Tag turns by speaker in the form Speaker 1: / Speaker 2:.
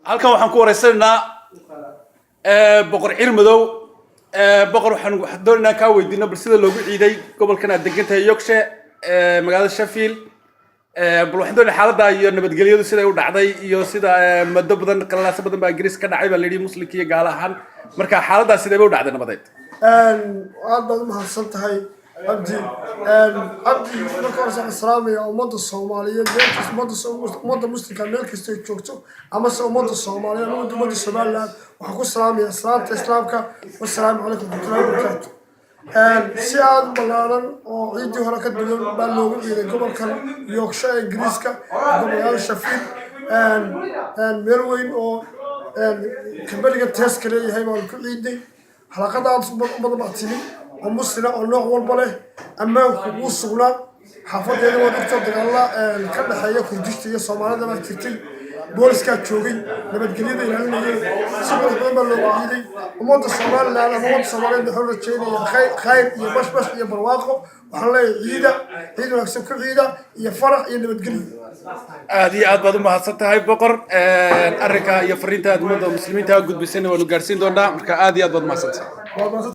Speaker 1: Halkan waxaan ku wareysanaynaa Boqor Cirmadow. Boqor, waxaan doonaynaa kaa weydiino bal sida loogu ciiday gobolkan aad degan tahay, Yorkshire, magaalada Sheffield. Bal waxaan doonaya xaaladda iyo nabadgelyadu siday u dhacday iyo sida muddo badan qalalaaso badan baa Ingiriis ka dhacay baa la yidhi, muslimka iyo gaala ahaan. Marka xaaladdaas sidee bay u dhacday nabadeed?
Speaker 2: Aad baad u mahadsan tahay, Cabdi. Cabdi, marka hore waxaan salaamaya ummadda Soomaaliyeed meel ummadda muslimka meel kasta ay joogto, amase ummadda Soomaaliyeed ama ummadda Somaliland. Waxaan ku salaamaya salaamta Islaamka: wasalaamu calaykum waraxmatullahi wabarakaatu. Si aada u ballaaran oo ciiddii hore ka duwan baa loogu ciiday gobolkan Yorkshire ee Ingiriiska, gobolada Sheffield. Meel weyn oo kambaniga Tesco leeyahay baan ku ciiday. Xalaqada aad u badan baa timi oo muslina oo nooc walba leh. Ammaanku wuu sugnaa. Xaafadeeda waa ogtoo dagaalla ka dhexeeya Kurdishta iyo Soomaalida baa jirtay. Booliskaa joogay, nabadgelyada ilaalinayay. Si qurux badan baa loogu ciiday. Ummadda Somaliland ama ummadda Soomaaliyeed waxaan rajeynaya khayr iyo bashbash iyo barwaaqo. Waxaan leeyahay ciida, ciid wanaagsan ku ciida iyo farax iyo nabadgelyo.
Speaker 1: Aad iyo aad baad u mahadsan tahay, boqor. Arrinka iyo fariinta aad ummadda muslimiinta gudbisayna waanu gaarsiin doonaa. Marka aad iyo aad baad umahadsan tahay.
Speaker 2: Waa mahadsan.